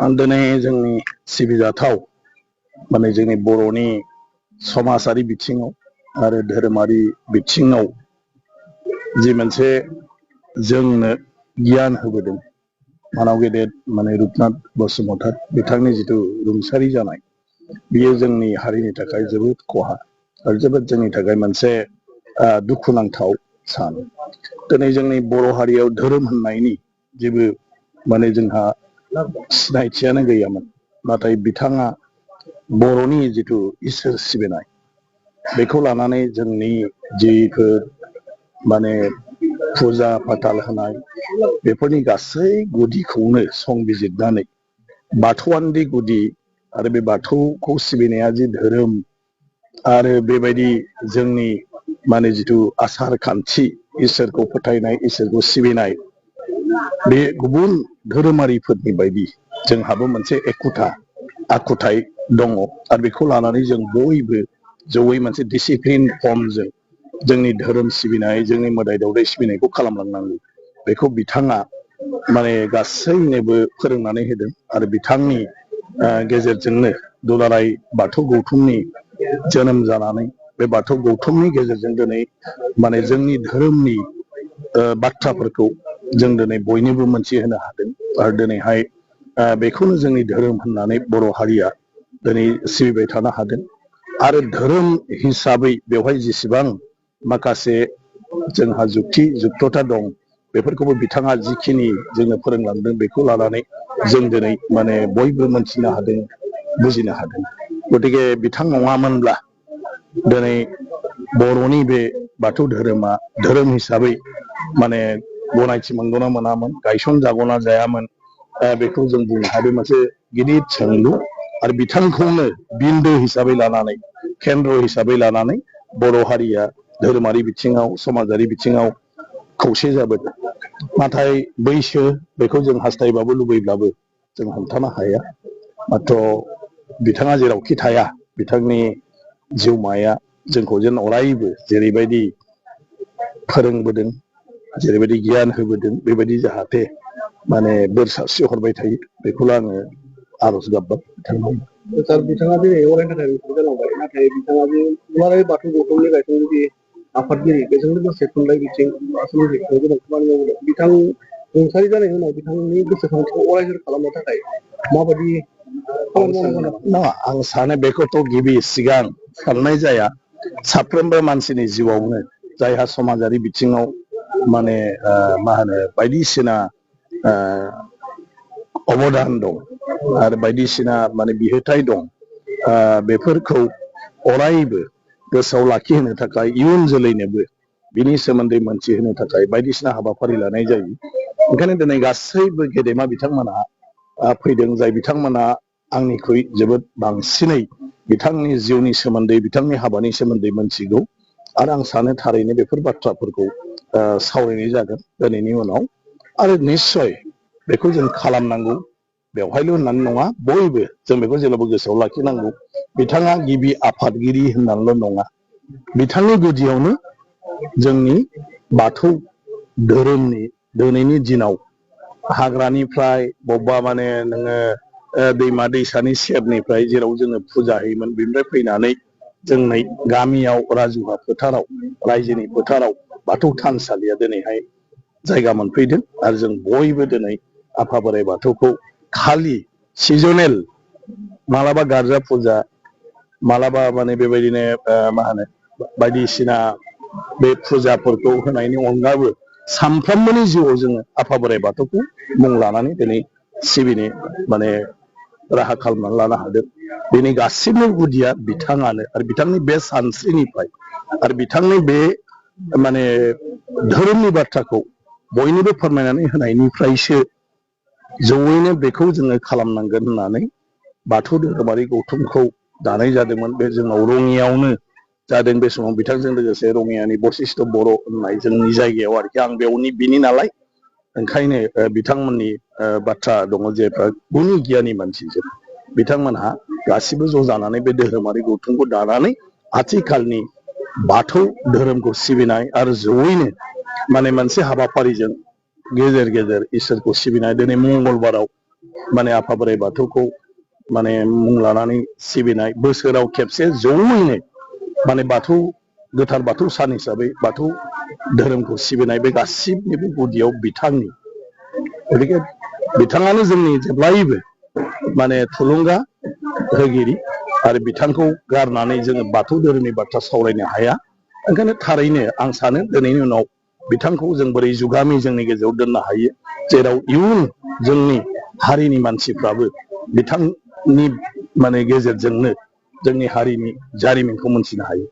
दिनै जोंनि सिबिजाथाव माने जोंनि बर'नि समाजारि बिथिङाव आरो धोरोमारि बिथिङाव जि मोनसे जोंनो गियान होबोदों मानाव गेदेर माने रुपनाथ बसुमतारी बिथांनि जिथु रुंसारि जानाय बियो जोंनि हारिनि थाखाय जोबोद खहा आरो जोबोद जोंनि थाखाय मोनसे दुखुनांथाव सान। दिनै जोंनि बर' हारियाव धोरोम होननायनि जेबो माने जोंहा सिनायथियानो गैयामोन, नाथाय बिथाङा बर'नि जिथु इसोर सिबिनाय बेखौ लानानै जोंनि जिफोर माने फुजा फाथाल होनाय बेफोरनि गासै गुदिखौनो संबिजिरनानै बाथौआनोदि गुदि आरो बे बाथौखौ सिबिनाया जि धोरोम आरो बेबायदि जोंनि माने जिथु आसार खान्थि इसोरखौ फोथायनाय इसोरखौ सिबिनाय बे गुबुन धोरोमारिफोरनि बायदि जोंहाबो मोनसे एखुथा आखुथाय दङ आरो बेखौ लानानै जों बयबो जयै मोनसे डिसिप्लिन फर्मजों जोंनि धोरोम सिबिनाय जोंनि मोदाय दावदाय सिबिनायखौ खालामलांनांगौ। बेखौ बिथाङा माने गासैनोबो फोरोंनानै होदों आरो बिथांनि गेजेरजोंनो दुलाराय बाथौ गौथुमनि जोनोम जानानै बे बाथौ गौथुमनि गेजेरजों दिनै माने जोंनि धोरोमनि बाथ्राफोरखौ जों दिनै बयनोबो मोनथिहोनो हादों आरो दिनैहाय बेखौनो जोंनि धोरोम होननानै बर' हारिया दिनै सिबिबाय थानो हादों। आरो धोरोम हिसाबै बेवहाय जेसेबां माखासे जोंहा जुक्तता दं बेफोरखौबो बिथाङा जिखिनि जोंनो फोरोंलांदों बेखौ लानानै जों दिनै माने बयबो मोनथिनो हादों, बुजिनो हादों। गतिके बिथां नङामोनब्ला दिनै बर'नि बे बाथौ धोरोमा धोरोम हिसाबै माने गनायथि मोनगौना मोनामोन, गायसन जागौना जायामोन, बेखौ जों बुंनो हायो। मोनसे गिदिर सोंलु आरो बिथांखौनो बिन्दो हिसाबै लानानै केन्द्र हिसाबै लानानै बर' हारिया धोरोमारि बिथिङाव समाजारि बिथिङाव खौसे जाबोदों। नाथाय बैसो बेखौ जों हास्थायबाबो लुबैब्लाबो जों हमथानो हाया। माथ्र बिथाङा जेरावखि थाया बिथांनि जिउमाया जोंखौ जेन अरायबो जेरैबायदि फोरोंबोदों जेरैबायदि गियान होबोदों बेबायदि जाहाथे माने बोर सारस्रि हरबाय थायो बेखौल' आङो आरज गाबबाय बिथांनाव। सार बिथाङा दिनै अरायनि थाखाय रुंसारि जालांबाय, नाथाय बिथाङा जे दुलाराय बाथौ गौथुमनि गायसनगिरि आफादगिरि बेजों लोगोसे थुनलाइ बिथिं आसामनि बिथिङाव गोबां खामानि मावदों। बिथां रुंसारि जानायनि उनाव बिथांनि गोसोखांथिखौ अरायजोर खालामनो थाखाय माबायदि खामानि मावनांगौ? नङा, आं सानो बेखौथ' गिबि सिगां साननाय जाया। साफ्रोमबो मानसिनि जिउआवनो जायहा समाजारि बिथिङाव माने मा होनो बायदिसिना अबदान दं आरो बायदिसिना माने बिहोथाय दं, बेफोरखौ अरायबो गोसोआव लाखिहोनो थाखाय इयुन जोलैनोबो बिनि सोमोन्दै मोनथिहोनो थाखाय बायदिसिना हाबाफारि लानाय जायो। ओंखायनो दिनै गासैबो गेदेमा बिथांमोनहा फैदों, जाय बिथांमोना आंनिख्रुइ जोबोद बांसिनै बिथांनि जिउनि सोमोन्दै बिथांनि हाबानि सोमोन्दै मोनथिगौ आरो आं सानो थारैनो बेफोर बाथ्राफोरखौ सावरायनाय जागोन दिनैनि उनाव। आरो निस्सय बेखौ जों खालामनांगौ, बेवहायल' होननानै नङा, बयबो जों बेखौ जेब्लाबो गोसोआव लाखिनांगौ। बिथाङा गिबि आफादगिरि होननानैल' नङा, बिथांनि गुदियावनो जोंनि बाथौ धोरोमनि दिनैनि दिनाव हाग्रानिफ्राय बबेबा माने नोङो दैमा दैसानि सेरनिफ्राय जेराव जोङो फुजा होयोमोन बेनिफ्राय फैनानै जोंनि गामियाव राजुहा फोथाराव रायजोनि फोथाराव बाथौ थानसालिया दिनैहाय जायगा मोनफैदों आरो जों बयबो दिनै आफा बोराइ बाथौखौ खालि सिजनेल मालाबा गारजा फुजा मालाबा माने बेबायदिनो मा होनो बायदिसिना बे फुजाफोरखौ होनायनि अनगाबो सानफ्रोमबोनि जिउआव जोङो आफा बोराइ बाथौखौ मुं लानानै दिनै सिबिनो माने राहा खालामनानै लानो हादों। बेनि गासिबो गुदिया बिथाङानो आरो बिथांनि बे सानस्रिनिफ्राय आरो बिथांनि बे माने धोरोमनि बाथ्राखौ बयनोबो फोरमायनानै होनायनिफ्रायसो जयैनो बेखौ जोङो खालामनांगोन होननानै बाथौ धोरोमारि गौथुमखौ दानाय जादोंमोन। बे जोंनाव रङियावनो जादों। बे समाव बिथांजों लोगोसे रङियानि बशिष्ट बर' होननाय जोंनि जायगायाव आरोखि, आं बेयावनि बिनि नालाय ओंखायनो बिथांमोननि बाथ्रा दङ जे गुनि गियानि मानसिजों बिथांमोनहा गासिबो ज' जानानै बे धोरोमारि गौथुमखौ दानानै आथिखालनि बाथौ धोरोमखौ सिबिनाय आरो जयैनो माने मोनसे हाबाफारिजों गेजेर गेजेर इसोरखौ सिबिनाय। दिनै मंगलबाराव माने आफा बोराइ बाथौखौ माने मुं लानानै सिबिनाय बोसोराव खेबसे जयैनो माने बाथौ गोथार बाथौ सान हिसाबै बाथौ धोरोमखौ सिबिनाय बे गासिबनिबो गुदियाव बिथांनि गतिके बिथाङानो जोंनि जेब्लायबो माने थुलुंगा होगिरि आरो बिथांखौ गारनानै जोङो बाथौ धोरोमनि बाथ्रा सावरायनो हाया। ओंखायनो थारैनो आं सानो दिनैनि उनाव बिथांखौ जों बोरै जुगामि जोंनि गेजेराव दोननो हायो जेराव इयुन जोंनि हारिनि मानसिफ्राबो बिथांनि माने गेजेरजोंनो जोंनि हारिनि जारिमिनखौ मोनथिनो हायो।